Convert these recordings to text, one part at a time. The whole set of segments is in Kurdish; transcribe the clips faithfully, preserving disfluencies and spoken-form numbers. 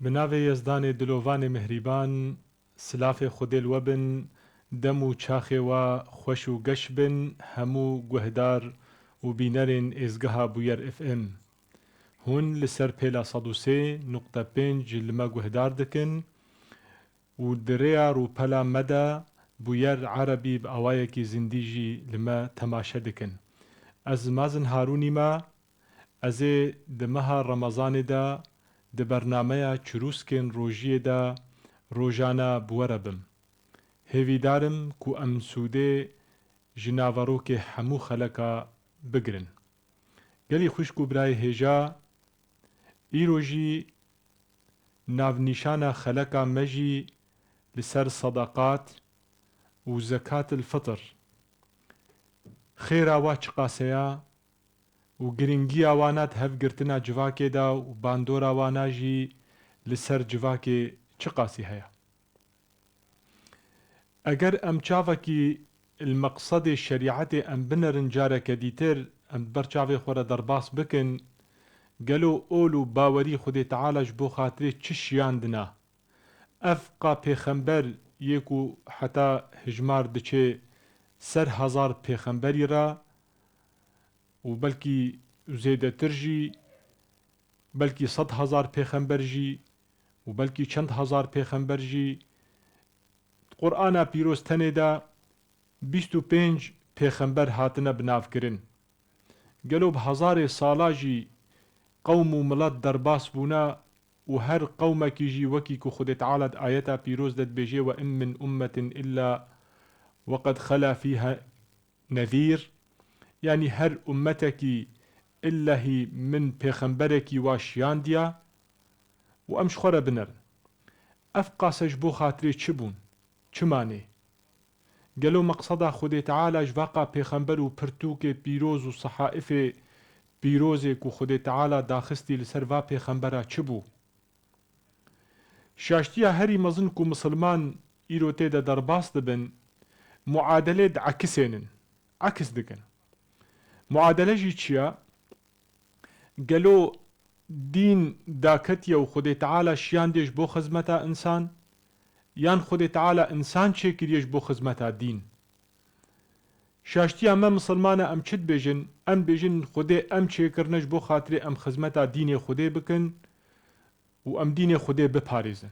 Bi navê Yezdanê dilovanê mihrîban, silafê Xwedê li we bin, dem û çaxê we xweş û geş bin, hemû guhdar û bînerên êzgeha Bûyer F M. Hûn li ser pêla sed û sê nuqte pênc li me guhdar dikin û di rêya rûpela me de Bûyer Erebî bi awayekî zindî jî li me temaşe dikin. Ez Mazin Harûnî me, Ez ê di meha Remezanê de di bernameya Çirûskên Rojiyê de rojane bi we re bim. Hêvîdar im ku em sûdê ji naverokê hemû xeleka bigirin. Gelî xwişk û birayê hêja, îro jî navnîşana xeleka me jî li ser sedeqat û zekatil fitr, xêra wa çiqas e ya û giringiya wana di hevgirtina civakê de û bandora wana jî li ser civakê çiqasî heye. Eger em çavekî li meqsedê şerîetê em binerin careke dîtir, em di ber çavê xwe re derbas bikin, gelo ol û bawerî Xwedê Teala ji bo xatirê çi şiyandina? Ev qa pêxember yê ku heta hijmar diçe ser hezar pêxemberî re û belkî zêdetir jî, belkî sed hezar pêxember jî û belkî çend hezar pêxember jî, di Qur'ana Pîroz tenê de bîst û pênc pêxember hatine binavkirin. Gelo bi hezarê sala jî qewm û milet derbas bûne û her qewmekî jî wekî ku Xwedê Teala di ayeta pîroz de dibêje, "Ve in min ummetin illa ve qed xela fîha nezîr." Yanî her ummetekî illehî min pêxemberekî wa şiyandiya û em ji xwe re binerin. Ev qase ji bo xatirê çi bûn? Çi manê? Gelo meqseda Xwedê Teala ji va qa pêxember û pirtûkê pîroz û sehaifê pîrozê ku Xwedê Teala daxistî li ser va pêxembera çi bû? Şaştiya herî mezin ku misilman îro tê de derbas dibin, muadelê diekisênin, ekis dikin. Muadele jî çi ya? Gelo dîn daketiye û Xwedê Teala şiyandiye ji bo xizmeta însan, yan Xwedê Teala însan çêkiriye ji bo xizmeta dîn? Şaştiya me misilman e, em çi dibêjin? Em dibêjin Xwedê em çêkirine ji bo xatirê em xizmeta dînê Xwedê bikin û em dînê Xwedê biparêzin.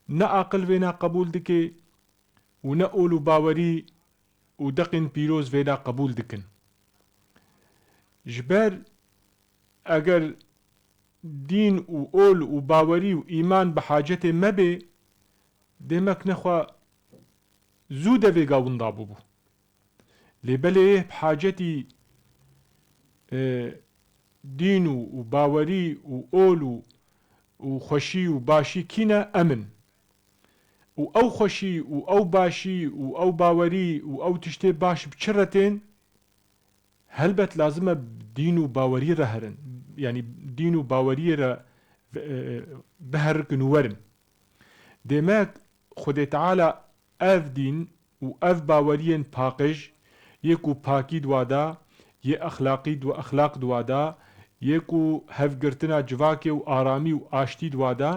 Ne aqil vêna qebûl dike û ne ol û bawerî û deqên pîroz vêna qebûl dikin. Ji ber eger dîn û ol û bawerî û îman bi hacetê me bê, demek nexwe zû de vêga winda bûbû. Lê belê yê bi hacetî, e, dîn û, û bawerî û ol û, û xweşî û başî kî ne? Em in. Û ew xweşî û ew başî û ew bawerî û ew tiştê baş bi çi re tên? Helbet lazim e dîn û bawerî re herin. Yanî dîn û baweriyê re, e, e, biherikin û werin. Demek Xwedê Teala ev dîn û ev baweriyên paqij, yê ku pakî di wa de, yê exlaqî di, exlaq di wa de, yê ku hevgirtina civakê û aramî û aştî di wa de,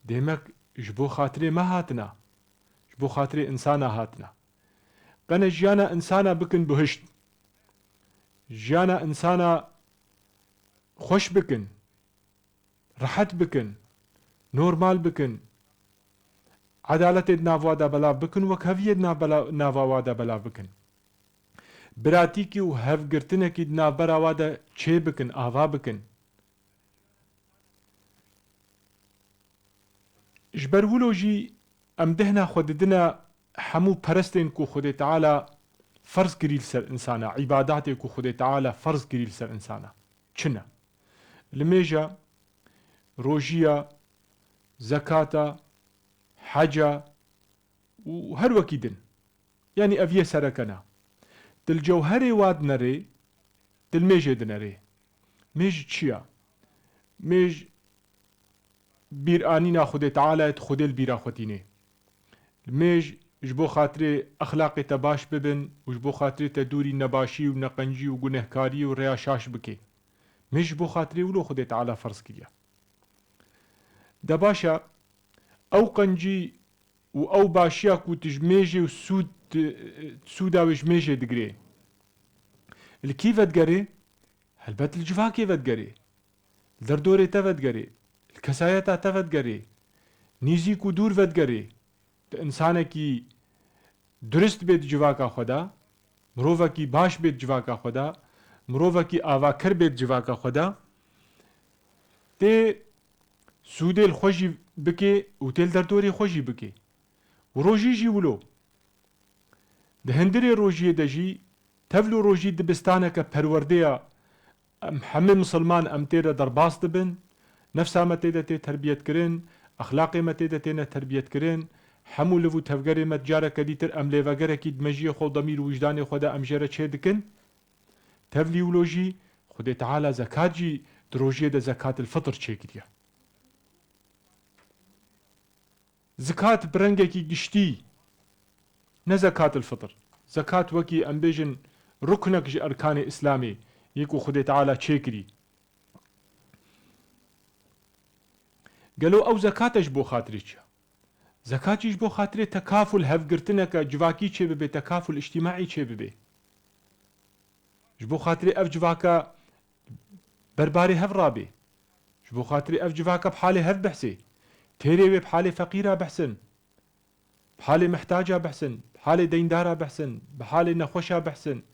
demek ji bo xatirê me hatina, ji bo xatirê insana hatina. Qene jiyana insana bikin buhişt. Jiyana insana xweş bikin, rehet bikin, normal bikin. Edaletê di nava de belav bikin, wekheviyê di nav bela-, nava wa de belav bikin. Biratîkî û hevgirtinekî di navbera wa de çê bikin, ava bikin. Ji ber wilo jî em dehna xwe didine hemû perestên ku Xwedê Teala ferz kirî li ser insana, îbadatê ku Xwedê Teala ferz kirî li ser insana. Çi ne? Limêja, rojiya, zekata, heca û her wekî din. Yanî ev yê sereke ne. Di li cewherê wa dinerê, di li mêjê dinerê. Mêj çi ya? Mêj bîranîna Xwedê Teala ye, tu Xwedê li bîra xwe tînê. Mêj ji bo xatirê exlaqê te baş bibin û ji bo xatirê te dûrî nebaşî û neqencî û gunehkarî û rêya şaş bike. Mêj ji bo xatirê wilo Xwedê Teala ferz kiriye. De baş e, ew qencî û ew başiya ku tu ji mêjê û sûd, sûda wê ji mêjê digirê, li kî vedigerê? Helbet li civakê vedigerê. Li derdorê te vedigerê. Li kesayeta te vedigerê. Nîzîk û dûr vedigerê. Tu insanekî durist bê di civaka xwe de, mirovekî baş bê di civaka xwe de, mirovekî avakir bê di civaka xwe de, tê sûdê li xwe jî bikê û tê li derdorê xwe jî bikê. Û rojî jî wilo. Di hundirê rojiyê de jî, tevlû rojî dibistaneke perwerdeya, em hemî misilman em tê de derbas dibin, nefsa me tê de tê terbiyetkirin, exlaqê me tê de têne terbiyetkirin, hemû liv û tevgerê me careke dîtir em lêvegerekî di mejiyê xwe û demîr û wijdanê xwe de em jê re çê dikin. Tevlî wilo jî Xwedê Teala zekat jî di rojiyê de zekatil fitr çêkiriye. Zikat bi rengekî giştî, ne zekatil fitr. Zekat wekî, em bêjin, ruknek ji erkanê Îslamê yê ku Xwedê Teala çêkirî. Gelo ew zekate ji bo xatirê çi ye? Zekat jî ji bo xatirê tekaful, hevgirtineke civakî çêbibe, tekaful îctîmaî çêbibe. Ji bo xatirê ev civaka berbarê hev rabê. Ji bo xatirê ev civaka bi halê hev behsê. Têrê wê bi halê feqîra behsin. Bi halê mihtaca behsin. Bi halê deyndara behsin. Bi halê nexweşa behsin.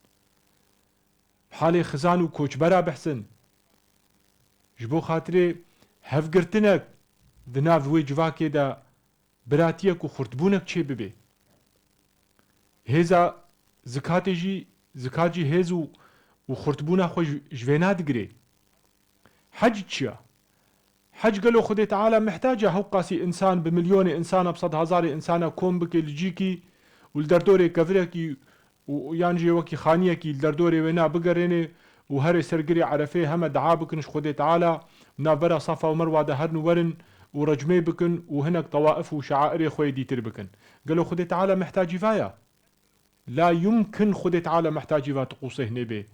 Bi halê xizan û koçbera behsin. Ji bo xatirê hevgirtinek di nav wê civakê de biratiyek û xurtbûnek çêbibe. Hêza zikatê jî, zikat jî hêz û, û xurtbûna xwe ji, ji vê nadigirê. Hec çi ya? Hec gelo Xwedê Teala mihtac e hewqasî însan, bi milyonê însana, bi sedhezarê însana kom bike li cîkî û li derdorê kevirekî û, û yan jî wekî xaniyekî li derdorê wêna bigerênê û herê ser girê Erefê heme dua bikin ji Xwedê Teala, navbera Safa û Merwa de herin û werin û recmê bikin û hinek tewaif û şeairê xwe yê dîtir bikin. Gelo Xwedê Teala mihtacî va ya? La yumkin Xwedê Teala mihtacî va tiqûsêhnê bê.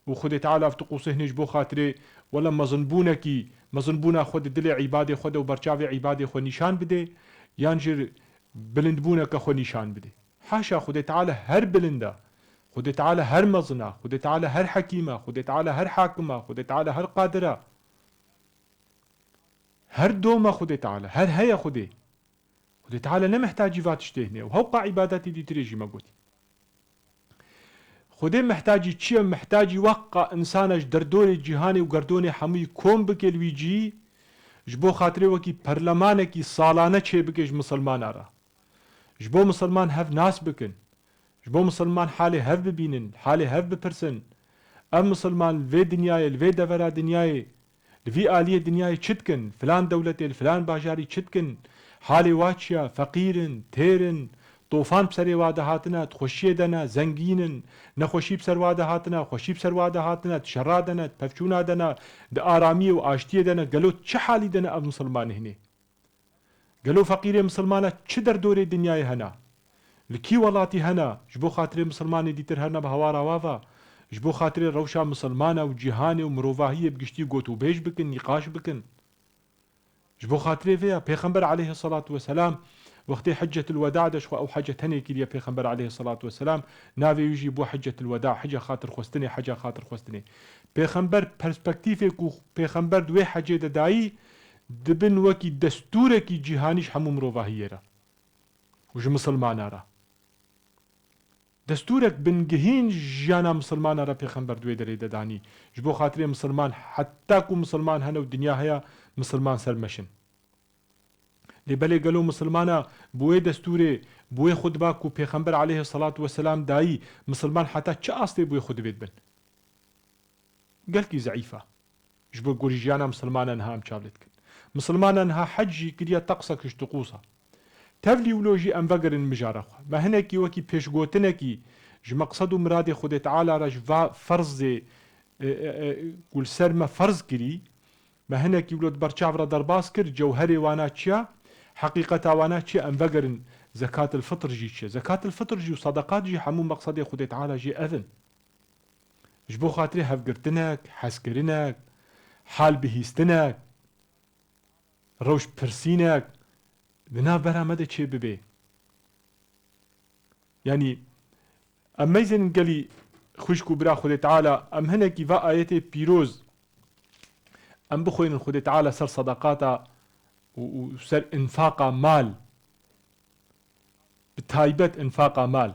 Û Xwedê Teala ev tiqûsêhnê ji bo xatirê wele mezinbûnekî, mezinbûna xwe di dilê îbadê xwe de û berçavê îbadê xwe nîşan bidê, yan jî bilindbûneke xwe nîşan bidê. Haşa, Xwedê Teala her bilind e. Xwedê Teala her mezin e. Xwedê Teala her hekîm e. Xwedê Teala her hakim e. Xwedê Teala her qadir e. Her dom e Xwedê Teala. Her heye Xwedê. Xwedê Teala ne mihtacî va tiştê hine û hewqa îbadetê dîtirê jî me gotî. Xwedê mihtacî çi ye? Mihtacî wek ka însana ji derdorê cîhanê û gerdonê hemûyî kom bike li wî cî, ji bo xatirê wekî perlemanekî salane çêbike ji misilmana re. Ji bo misilman hev nas bikin. Ji bo misilman halê hev bibînin, halê hev bipirsin. Ev misilman li vê dinyayê, li vê devera dinyayê, li vî aliyê dinyayê çi dikin? Filan dewletê, li filan bajarî çi dikin? Halê wa çi ya? Feqîr in, têr in, tofan bi serê wa de hatine, di xweşiyê de ne, zengîn in, nexweşî bi ser wa de hatine, xweşî bi ser wa de hatine, di şera de ne, di pevçûna de ne, di aramiyê û aştiyê de ne. Gelo çi halî de ne ev misilmanê hinê? Gelo feqîrê misilmana çi derdorê dinyayê hena? Li kî welatî hena? Ji bo xatirê misilmanê dîtir herine bi hawara wa ve. Ji bo xatirê rewşa misilmana û cîhanê û mirovahiyê bi giştî gotûbêj bikin, nîqaş bikin. Ji bo xatirê vê ya Pêxember aleyhisselatu vesselam wextê Heccetul Weda de, ji xwe ew hece tenê kiriye Pêxember aleyhisselatu vesselam, navê wî jî bû Heccetul Weda, heca xatirxwestinê, heca xatirxwestinê. Pêxember perspektîfê ku Pêxember di wê hecê de dayî, dibin wekî destûrekî cîhanî ji hemû mirovahiyê re û ji misilmana re. Destûrek bingehîn jiyana misilmana re Pêxember di wê derê de danî. Ji bo xatirê misilman, heta ku misilman hene û dinya heye, misilman ser meşin. Lê belê gelo misilmana bi wê destûrê, bi wê xutba ku Pêxember aleyhisselatu vesselam dayî, misilman heta çi astê bi wê xutbê dibin? Gelkî zeîf e. Ji bo gorî jiyana misilmana niha em çav lê dikin. Misilmana niha hec jî kiriye teqsek ji tiqûsa. Tevlî wilo jî em vegerin mijara xwe. Me hinekî wekî pêşgotinekî ji meqsed û miradê Xwedê Teala re ji va ferzê, e, e, e, ku li ser me ferz kirî, me hinekî wilo di berçav re derbas kir, cewherê wana çi ya, heqîqeta wana çi ya, em vegerin zekatil fitr jî çi ye. Zekatil fitr jî û sedeqat jî hemû meqsedê Xwedê Teala jî ev in. Ji bo xatirê hevgirtinek, hezkirinek, hal bihîstinek. rewş pirsînek di nav bera me de çê bibe. Yanî, em meyzên gelî xwişk û bira Xwedê Teala, em hinekî va ayetê pîroz em bixwînin Xwedê Teala ser sedaqata û, û ser infaqa mal, bi taybet infaqa mal.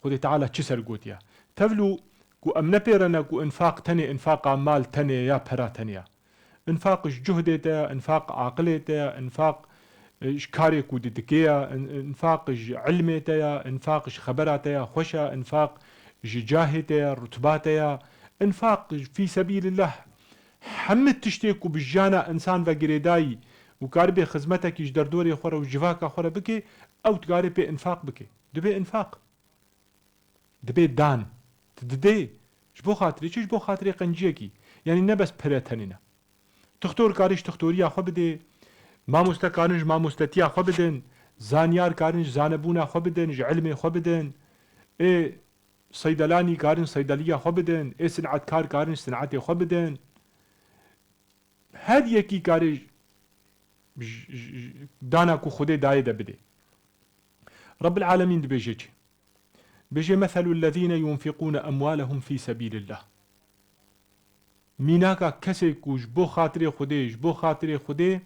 Xwedê Teala çi ser gotiye? Tevlû ku em nepêrene ku infaq tenê infaqa mal tenê ya, pera tenê ya. Infaq ji cuhdê te ya, infaq aqilê te ya, infaq, e, ji karê ku di dikê ya, in-, infaq ji ilmê te ya, infaq ji xebera te ya xweş e, infaq ji cahê te ya, rutba te ya, infaq fî sebîlillah, hemî tiştê ku bi jiyana însan ve girêdayî û karibê xizmetekî ji derdorê xwe re û civaka xwe re bike, ew dikarê pê infaq bike. Dibe infaq. Dibe dan. Tu didê. Ji bo xatirê çi? Ji bo xatirê qenciyekî. Yanî ne bes pire tenê ne. Tixtor karin ji tixtoriya xwe bidê. Mamoste karin ji mamostetiya xwe bidin. Zanyar karin ji zanebûna xwe bidin, ji ilmê xwe bidin. Ê seydelanî karin seydeliya xwe bidin. Ê sinetkar karin ji sinetê xwe bidin. Her yekî karê j-, j-, j-, dana ku Xwedê dayê de bidê. Rabbil Alemîn dibêje çi? Dibêje, "Meselul lezîne yunfiqûne emwalehum fî sebîlillah." Mînaka kesê ku ji bo xatirê Xwedê, ji bo xatirê Xwedê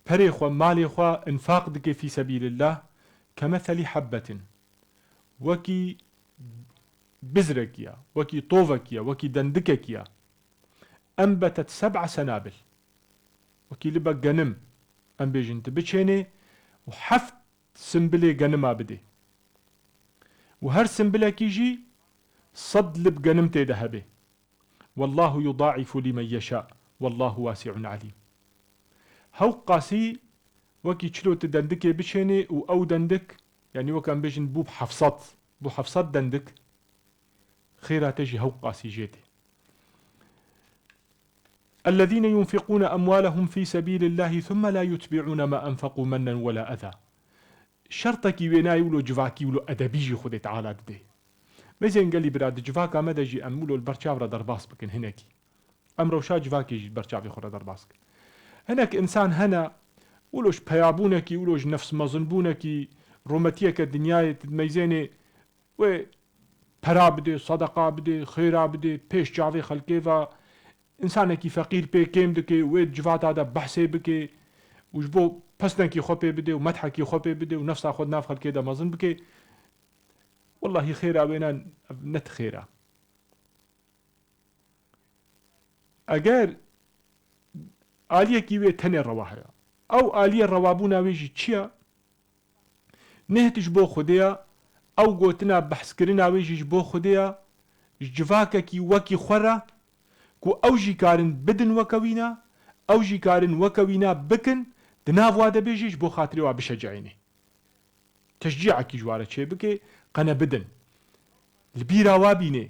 perê xwe, malê xwe infaq dike fî sebîlillah, kemeselî hebbetin. Wekî bizrekî ya, wekî tovekî ya, wekî dendikekî ya. Enbetet seb'a senabil. Wekî libe genim, em bêjin, tu biçênê û heft simbilê genima bidê. Û her simbilekî jî sed lib genim tê de hebe. Wallahu yudaifu limen yeşâ. Wallahu wasi'un alim. Hewqasî wekî çilo tu dendikê biçênê û ew dendik, yanî wek em bêjin bû bi heft sed, bû heft sed dendik, xêra te jî hewqasî jê tê. Ellezîne yunfiqûne emwalehum fî sebîlillahî thumme la yutbi'ûne ma enfeqû mennen we la eza. Şertekî wê nayê wilo civakî, wilo edebî jî Xwedê Teala didê. Mêzên gelî bira, di civaka me de jî em wilo li ber çav re derbas bikin hinekî. Em rewşa civakê jî li ber çavê xwe re derbas bikin. Hinek însan hene, wilo ji peyabûnekî, wilo ji nefsmezinbûnekî, rûmetiyeke dinyayê, tu dimeyzênê wê pera bidê, sedeqa bidê, xêra bidê, pêş çavê xelkê ve, însanekî feqîr pê kêm dike, wê civata de behsê bike û ji bo pesnekî xwe pê bidê û medhekî xwe pê bidê û nefsa xwe di nav xelkê de mezin bike. Wellahî xêra wê ne, ev ne ti xêra. Eger aliyekî wê tenê rewa heye, ew aliyê rewabûna wê jî çi ye? Neh ji bo Xwedê ya, ew gotina behskirina wê jî ji bo Xwedê ya, ji civakekî wekî xwe re, ku ew jî karin bidin weke wîna, ew jî karin weke wîna bikin, di nav wa de bê jî ji bo xatirê wa bişecihînê. Teşcîekî ji wa re çêbike, qene bidin. Li bîra wa bînê,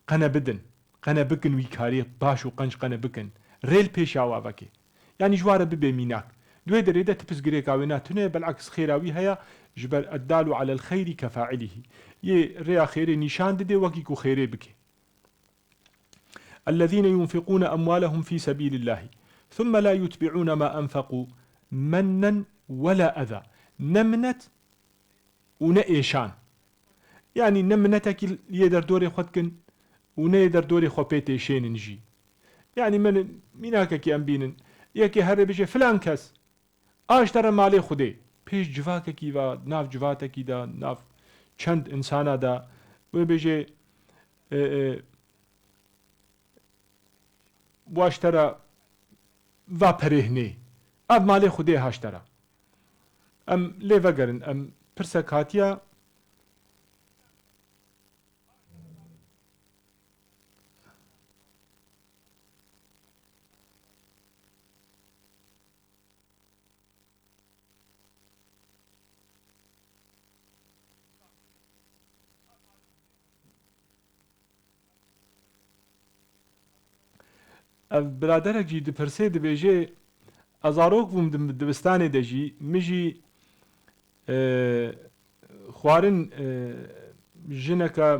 qene bidin. Qene bikin wî karê baş û qenc qene bikin. Rê li pêşa wa veke. Yanî ji wa re bibe mînak. Di wê derê de ti pirsgirêka wê ne tune ye, beleks xêra wî heye, ji ber eddalu alel xeyri kefailihî. Yê rêya xêrê nîşan dide, wekî ku xêrê bike. Ellezîne yunfiqûne emwalehum fî sebîlillahî, thumme la yutbi'ûne ma enfeqû mennen we la eza. Ne minet û ne êşan. Yanî ne minetekî yê derdorê xwe dikin û ne yê derdorê xwe pê têşênin jî. Yanî min mînakekî em bînin. Yekê here bêje, filan kes, a ji te re malê Xwedê. Pêş civakekî ve, nav civatekî de, nav çend însana de, wê bêje, e, e, wa ji te re va perê hinê. Ev malê Xwedê ha ji te re. Em lê vegerin, em pirsek hatiye. Ev biraderek jî dipirsê, dibêje, ez zarok bûm di dibistanê de jî, min jî, e, xwarin, e, jineke, e,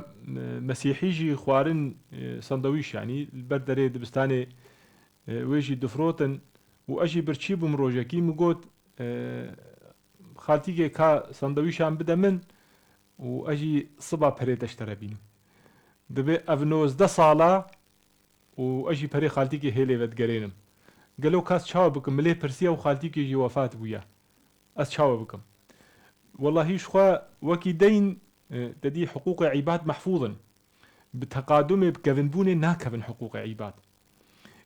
mesîhî jî xwarin, e, sandwîç, yanî li ber derê dibistanê, e, wê jî difrotin. û ez jî birçî bûm rojekî, min got, e, "Xaltîkê ka sandewîşan bide min û ez jî siba perê te ji te re bînim." Dibe ev nozdeh sala û ez jî perê xaltîkê hêlê vedigerênim. Gelo ka ez çawa bikim? Min lê pirsiya û xaltîkê jî wefat bûye. Ez çawa bikim? Wellahî ji xwe wekî deyn, e, te dî hiqûqê îbad mehfûz in. Bi teqadumê, bi kevinbûnê nakevin hiqûqê îbad.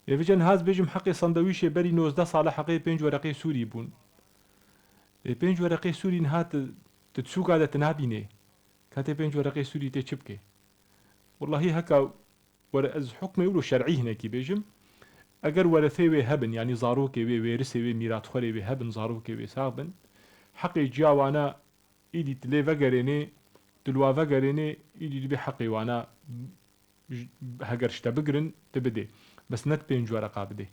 Ê vêca niha ez bêjim heqê sandewîşê berî nozdeh sala heqê pênc wereqê sûrî bûn. Ê pênc wereqê sûrî niha tu, tu di sûka de tu nabînê. Ka tê pênc wereqê sûrî tê çi bikê? Wellahî heka were ez hukmê wilo şer'î hinekî bêjim. Eger werethê wê hebin, yanî zarokê wê, wêrisê wê, mîratxwerê wê hebin, zarokê wê sax bin, heqê ciya wana îdî tu lê vegerênê, tu li wa vegerênê, îdî dibê heqê wana j-, heger ji te bigirin, tu bidê. Bes ne tu pênc wereqa bidê.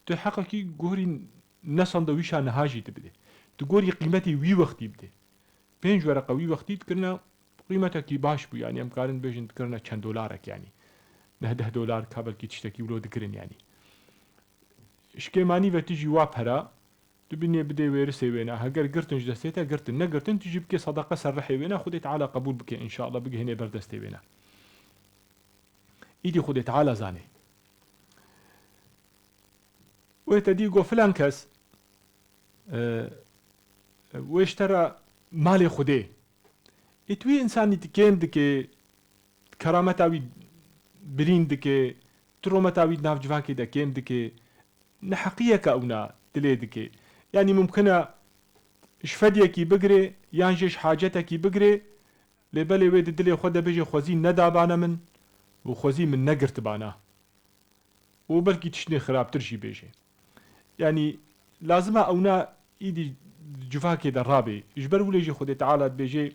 Tu heqekî gorî ne sandewîşa niha jî tu bidê. Tu gorî qîmetê wî wextî bidê. Pênc wereqa wî wextî dikirina qîmetekî baş bû, yanî em karin bêjin dikirina çend dolarek yanî. Neh deh dolar ka belkî tiştekî wilo dikirin yanî. Ji kêmanî ve tu jî wa pera, tu binê bidê wêrisê wêna. Heger girtin ji destê te girtin, negirtin tu jî bikê sedeqe ser rihê wêna, Xwedê Teala qebûl bike înşallah, bigihênê ber destê wêna. Îdî Xwedê Teala zanê. Wê te dî got filan kes, e, wê ji te re malê Xwedê. Ê tu wî însanî tu kêm dikê, kerameta wî birîn dikê, tu rometa wî di nav civakê de kêm dikê, neheqiyeke ewna dilê dikê. Yanî mumkin e ji fediyekî bigirê, yan jî ji hacetekî bigirê, lê belê wê di dilê xwe de bêje xwezî nedabane min û xwezî min negirtibana. Û belkî tiştê xirabtir jî bêje. Yanî lazim e ewna îdî civakê de rabê. Ji ber wilo jî Xwedê Teala dibêje,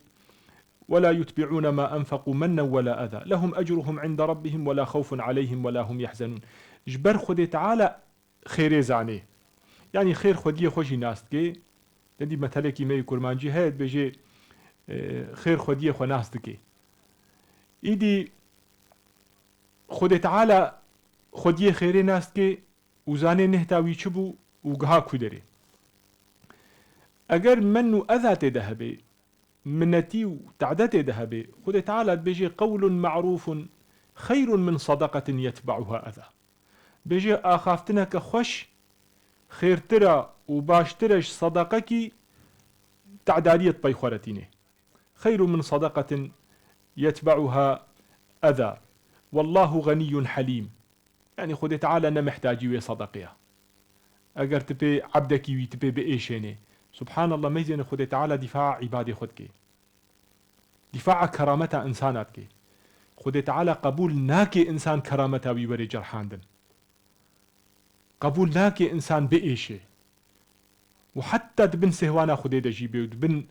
"ولا يتبعون ما أنفقوا منا ولا أذى لهم أجرهم عند ربهم ولا خوف عليهم ولا هم يحزنون." Ji ber Xwedê Teala xêrê zanê. Yanî xêr xwediyê xwe jî nas dike. Te dî metelekî me yê kurmancî heye, dibêje, e, xêr xwediyê xwe nas dike. Îdî Xwedê Teala xwediyê xêrê nas dike û zanê nehta wî çi bû û giha ku derê. Eger men û eza tê de hebe, minetî û tade tê de hebe, Xwedê Teala dibêje, "قول معروف خير من صدقة يتبعها أذى." Bêje, axaftineke xweş xêrtir e û baştir e ji sedeqekî te'dariyê di pey xwe re tînê. "خير من صدقة يتبعها أذى والله غني حليم." Yanî Xwedê Teala ne mihtacî wê sedeqê ye. Eger tu pê ebdekî wî tu pê biêşênê. Subhanallah, meyzêne Xwedê Teala dîfaa îbadê xwe dike. Dîfaa kerameta însana dike. Xwedê Teala qebûl nake însan kerameta wî were cerhandin. Qebûl nake însan biêşe. Û heta di bin sêhwana Xwedê de jî bê û di bin,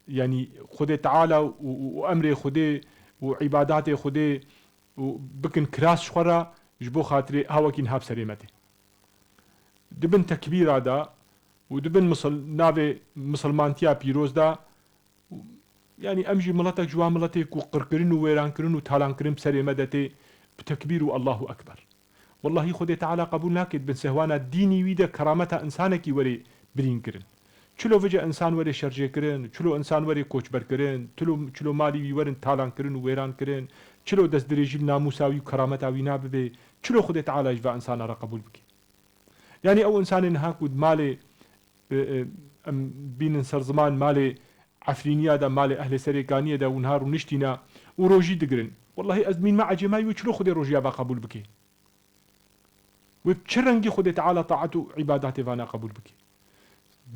yanî Xwedê Teala û, û, û emrê Xwedê û îbadatê Xwedê û bikin kiras ji xwe re, ji bo xatirê ha wekî niha bi serê me tê. Di bin tekbîra de û di bin misil-, navê misilmantiya pîroz de, yanî em jî miletek ji wan miletê ku qirkirin û wêrankirin û talankirin bi serê me de tê, bi tekbîr û Allahu Ekber. Wellahî Xwedê Teala qebûl nake di bin sehwana dînî wî de kerameta însanekî were birîn kirin. Çilo vice însan were şerjêkirin, çilo însan were koçberkirin, çilo, çilo malî wî werin talankirin û wêrankirin, çilo destdirêjî li namûsa wî û kerameta wî nabibe, çilo Xwedê Teala ji va însana re qebûl bike. Yanî ew însanê niha ku di malê, e, e, em bînin ser ziman, malê Efrîniya de, malê ehlê Serêkaniyê de û niha rûniştîne û rojî digirin. Wellahî ez dimînime ecêmayî wê çilo Xwedê rojiya va qebûl bike. Wê bi çi rengî Xwedê Teala taet û îbadatê vana qebûl bike.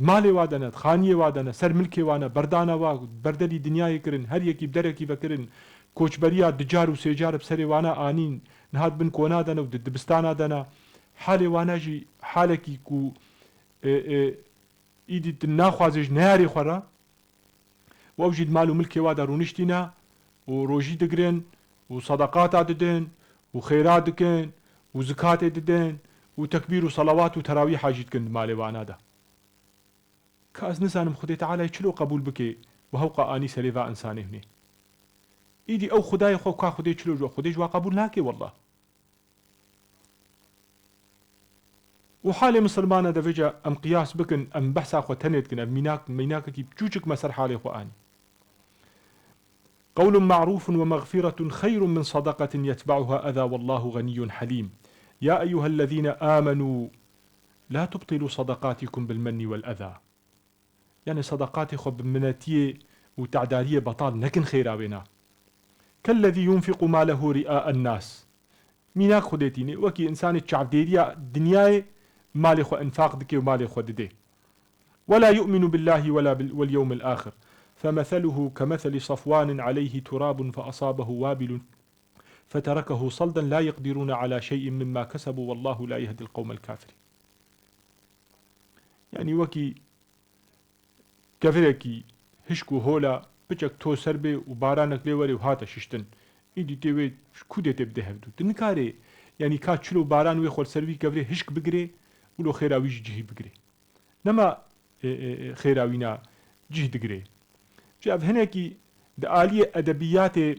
Malê wa de ne, xaniyê wa de ne, ser milkê wa ne, berdana wa, berdelî dinyayê kirin, her yekî bi derekî vekirin, koçberiya di car û sê car bi serê wana anîn, niha di bin kona de ne û di dibistana de ne. Halê wana jî halekî ku, e, e, îdî tu naxwazê ji neyarê xwe re, û ew jî di mal û milkê wa de rûniştîne û rojî digirin û sedeqata didin û xêra dikin û zikatê didin û tekbîr û selawat û terawîha jî dikin di malê wana de. Ka ez nizanim Xwedê Tealayê çilo qebûl bike û hewqa anî serê va însanê hûnê. Îdî ew Xwedayê xwe ka Xwedê çilo ji wa, Xwedê ji wa qebûl nake wallah. Û halê misilmana de vêca em qiyas bikin, em behsa xwe tenê dikin, ev mînak, mînakekî çûçik me ser halê xwe anî. قول معروف ومغفرة خير من صدقة يتبعها أذى والله غني حليم. يا أيها الذين آمنوا لا تبطلوا صدقاتكم بالمن والأذى. Yani sadaqatê xwe bi minetiyê û tedariyê betal nekin xêra wêna. كالذي ينفق ماله رئاء الناس. Mînak xwe dê tînê, wekî insanê çavdêriya dinyayê malê xwe infaq dike û malê xwe didê. ولا يؤمن بالله ولا بال-، واليوم الآخر. فمثله كمثل صفوان عليه تراب فأصابه وابل فتركه صلدا لا يقدرون على شيء مما كسبوا والله لا يهدي القوم الكافرين. Yani wekî kevirekî hişk û hola piçek to ser bê û baranek lê were û hate şiştin. Îdî tê wê ku dê tê bide hevdû. Tu nikarê, yanî ka çil û baran wê xwe li ser vî kevirê hişk bigirê û lo xêra wî jî cihî bigirê. Nema, e, e, e, xêra wîna cih digirê. Ji ev hinekî di aliyê edebiyatê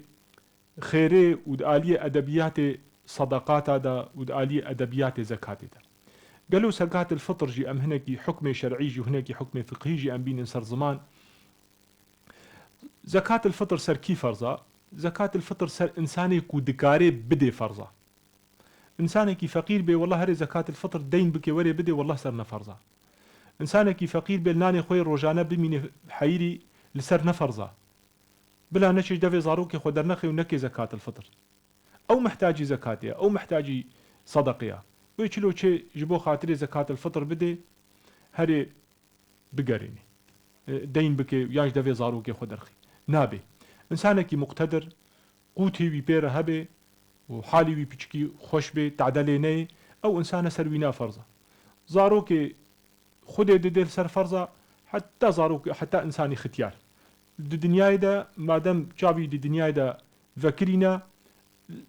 xêrê û di aliyê edebiyatê sadaqata de û di aliyê edebiyatê zekatê de. Gelo zekatil fitr jî em hinekî hukmê şer'î jî û hinekî hukmê fiqhî jî em bînin ser ziman? Zekatil fitr ser kî ferz a? Zekatil fitr ser insanê ku dikarê bidê ferz a. Însanekî feqîr bê, wela herê zekatil fitr deyn bike, were bidê, wela ser ne ferz a. Însanekî feqîr bê, li nanê xwe yê rojane bimîne heyirî, li ser ne ferz a. Bila neçê ji devê zarokê xwe dernexê û neke zekatil fitr. Ew mihtacî zekatê ye, ew mihtacî sedeqê ye. Wê çilo çê ji bo xatirê zekatil fitr bidê, herê bigerînê. E, deyn bike yan ji devê zarokê xwe derxî. Nabe. Însanekî muqtedir, qûtê wî pê re hebe û halî wî piçikî xweş bê, tade lê neyê, ew însane ser wîna ferz e. Zarokê Xwedê didê li ser ferz e, heta zarokê, heta însanî xitiyar. Di dinyayê de, madem çavî di dinyayê de vekirîne,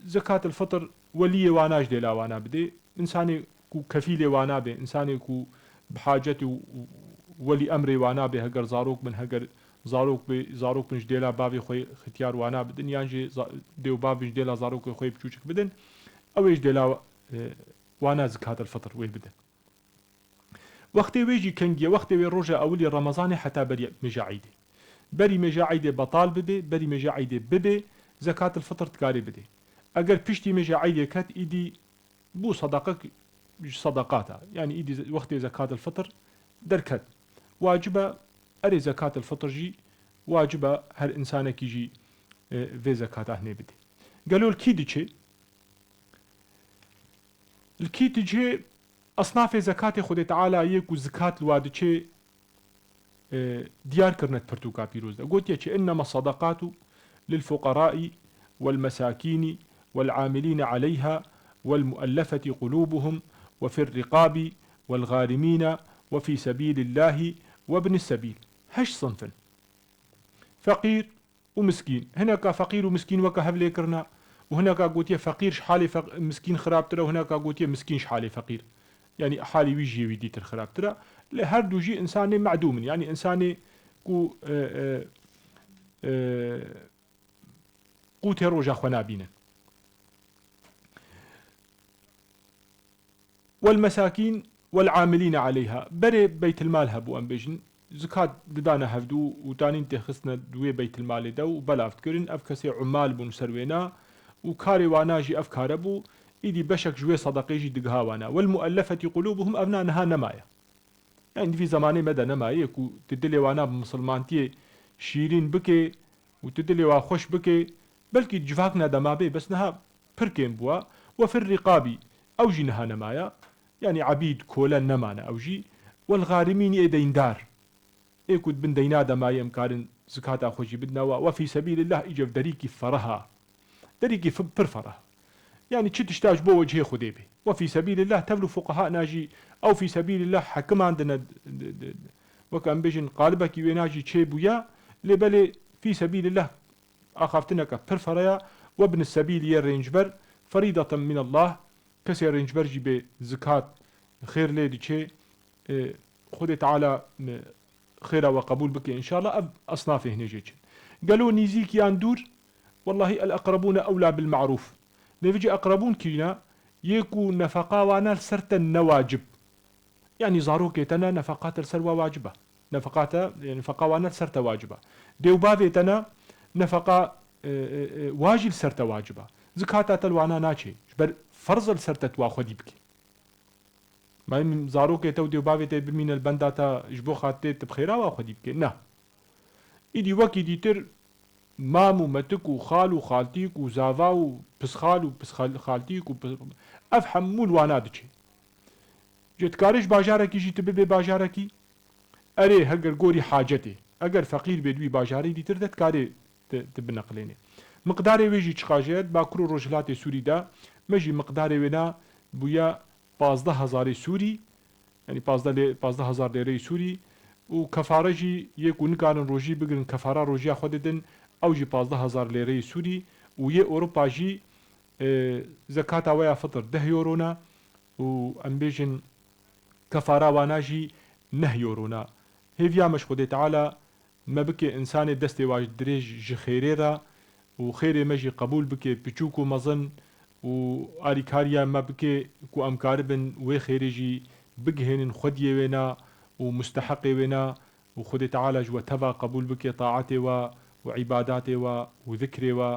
zekatil fitr weliyê wana ji dêla wana bidê. Însanê ku kefîlê wana bê, însanê ku bi hacetê û, û welî emrê wana bê, heger zarok bin, heger zarok bê, zarok bin ji dêla bavê xwe xitiyar wana bidin, yan jî za-, dê û bav bin ji dêla zarokê xwe biçûçik bidin, ew ê ji dêla, e, wana zekatil fitr wê bidin. Wextê wê jî kengî ye, wextê wê roja ewilî Remezanê heta berî mêja Eydê. Berî mêja Eydê betal bibe, berî mêja Eydê bibe, zekatil fitr dikarê bidê. Eger piştî mêja Eydê ket, îdî bû sedeqek ji sedeqata. Yanî îdî ze-, wextê zekatil fitr derket. Wacib e, erê zekatil fitr jî wacib e her însanekî jî, e, vê zekata hinê bidê. Gelo li kî diçe? Li kî diçe? Esnafê zekatê Xwedê Teala yê ku zikat li wa diçê, e, diyar kirine di pirtûka pîroz de. Gotiye çi, "Innema sadaqatu lil fuqarai wal mesakini wal amilina aleyha wal muallafeti qulubuhum ve fir riqabi wal gharimina ve fi sebilillahi ve ibnis sebil." Heşt sinfin. Feqîr, û miskîn. Hineka feqîr û miskîn weke hev lê kirina û hineka gotiye feqîr ji halê feq-, miskîn xirabtir e û hineka gotiye miskîn ji halê feqîr. Yanî halê wî jî yê wî dîtir xirabtir e. Lê her du jî însanê medûm in. Yanî însanê ku, e, e, e, qûtê roja xwe nabînin. Wel mesakîn wel amilîne aleyha. Berê beytilmal hebû, em bêjin. Zikat didane hevdû û tanîn têxistine di wê beytilmalê de û belav dikirin. Ev kesê umal bûn ser wêna û karê wana jî ev kare bû. Îdî beşek ji wê sedeqê jî digiha wana. Wel muellefetî qulûbuhum, evna niha nemaye. Yani di vî zemanê me de nemaye ku tu dilê wana bi misilmantiyê şîrîn bike û tu dilê wa xweş bike. Belkî civakna de mabe, bes niha pir kêm bûa. Ve fir riqabî, ew jî niha nemaya. Yani ebîd, kole nemane ew jî. Wel gharimînî, ê deyndar. Ê ku di bin deyna de maye, em karin zikata xwe jî bidine wa. Ve fî sebîlillah, îcev derîkî fereh a. Derîkî fi-, pir fereh. Yani çi tişta ji bo wecihê Xwedê bê. Ve fî sebîlillah, tevlû fuqaha na jî ew fî sebîlillah hekiman dine, d-, d-, d-, wek em bêjin qalibekî wêna jî çêbûya, lê belê fî sebîlillah axaftineke pir fereya, we bin sebîl yê rêncber, ferîdeten min Allah, kesê rêncber jî bê zikat, xêr lê diçê, e, Xwedê Teala, e, xêra we qebûl bike înşallah. Ev esnafê hinê jê çin. Gelo nîzîk yan dûr? Wellahî el eqrebûne ewla bil ma'rûf. Lê vêca eqrebûn kî ne? Yê ku nefeqa wana li ser te ne wacib. Yanî zarokê te ne nefeqa te li ser wa wacib e. Nefeqa te, yanî nefeqa wan ne li ser te wacib e. Dê û bavê te ne nefeqa, e, e, e, wa jî li ser te wacib e. Zikata te li wana naçê. Ji ber ferz e li ser te tu wa xwedî bikî. Ma him zarokê te û dê û bavê te bimîne li benda te ji bo xatirê tu bi xêra wa xwedî bikê? Na. Îdî wekî dîtir mam û metik û xal û xaltîk û zava û pisxal û pisxal-, xaltîk û pis-, ev hemû li wana diçe. Cê dikarê ji bajarekî jî tu bibê bajarekî? Erê, heger gorî hacetê. Eger feqîr bê di wî bajarê dîtir de dikarê tu, tu bineqilênê. Miqdarê wê jî çiqas e, di Bakur û Rojhilatê Sûrî de me jî miqdarê wê ne bûye pazdeh hezarê Sûrî, yanî pazdeh lê-, pazdeh hezar lêreyê Sûrî û kefare jî yê ku nikarin rojî bigirin, kefara rojiya xwe didin, ew jî pazdeh hezar lêreyê Sûrî û yê Ewropa jî, e, zekata we ya fitir deh euro ne û em bêjin kefara wana jî neh euro ne. Hêviya me ji Xwedê Teala me bike însanê destê wa dirêj ji xêrê re û xêrê me jî qebûl bike piçûk û mezin û alîkariya me bike ku em karibin wê xêrê jî bigihênin xwediyê wê ne û musteheqê wê ne û Xwedê Teala ji we teva qebûl bike taetê we û îbadatê we û zikrê we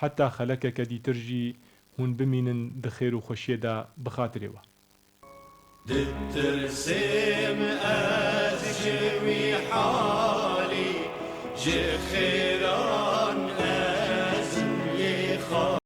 heta xelekeke dîtir jî hûn bimînin di xêr û xweşiyê de bi xatirê we. Ditirsêm ez ji wî halî, ji xêra